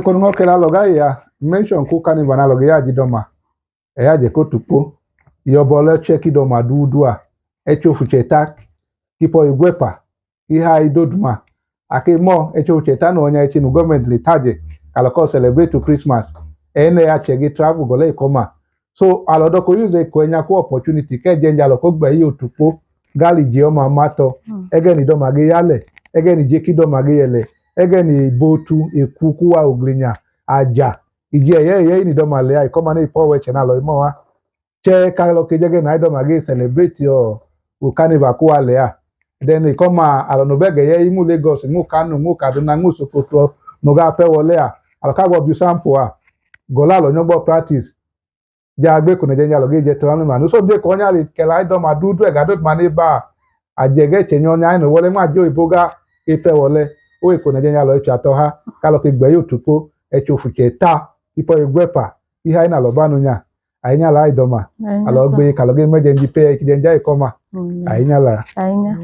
Kono kela loga ya mention ku carnival na loga ya jidoma eya je ko tupo yobole cheki doma dudua echo fucheta kipo igwepa iha idoduma ake mo echo fucheta no onya echi nu government le taje aloko celebrate to Christmas ene ya chegi travel gole ikoma so alodoko use ko enya ku opportunity ke jenja aloko gbe yi otupo gali jioma mato ege ni doma ge yale ege ni jeki doma ge yele ege ni botu ekuku wa oglinya aja iji eye eye ni doma le ikoma ne ipo weche na lo imo wa che ka lo ke jege na idoma ge celebrate yo o carnival ku wa le a then ikoma alo no bege ye imu Lagos mu Kano mu Kaduna mu Sokoto no ga pe wole a alo ka gbo bi sample a gola lo nyogbo practice ja gbe ko ne je nya lo ge je to anu ma no so de ko nya le kela idoma dudu e ga do ma ne ba ajege che nyo nya no wole ma jo iboga ife wole o eko ne je nya lo icha to ha ka lo ke gbe yo tupo e cho fuche ta ipo igwepa iha ina lo banu nya ayinya la idoma alo gbe ka lo ge meje nji pe ki je nja ikoma ayinya la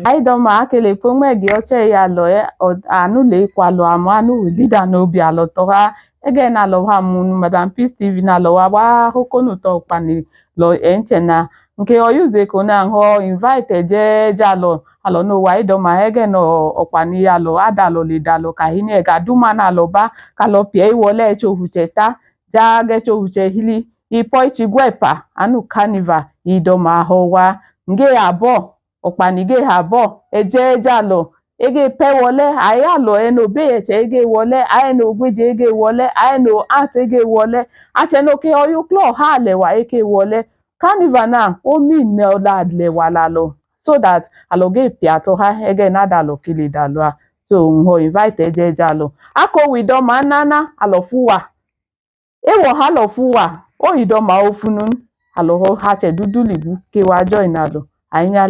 Aidoma akele pongmegi oche ya lo e anu le kwalo amo anu leader no bi alo to ha ege na lo ha mu Madam Peace TV na lo wa wa hokonu to pani lo enche na nke oyuze ko na ho invite je jalo alo no wa idoma ege no opani alo adalo le dalo kahini e ga duma na lo ba ka lo pie iwole echo hucheta ja ge cho huche hili ipo ichigwepa anu carnival idoma ho wa nge abo ọ̀pànìgè àbọ̀ ẹ̀jẹ̀ ẹja lọ ege pẹ́ wọlé ayé àlọ́ ẹnu òbí ẹ̀chẹ̀ ege wọlé ayé ògbéjì ege wọlé ayé art ege wọlé achẹnókè ọyún ha lẹ̀wà eke wọlé carnival náà ó mì ní ọ̀la lẹ̀wà lálọ́ so that àlọ́gẹ́ ìpìàtọ̀ ha ege nádàlọ́ kele dàlọ́ a so nhọ invite ẹjẹ ẹja lọ akọ̀wé ìdọ́mà nánà àlọ́ fún wa ewọ̀ ha lọ fún wa ó ìdọ́mà ó funu àlọ́ ha chẹ̀ dúdú lìgbù kéwàá join àlọ́ àyìnyá.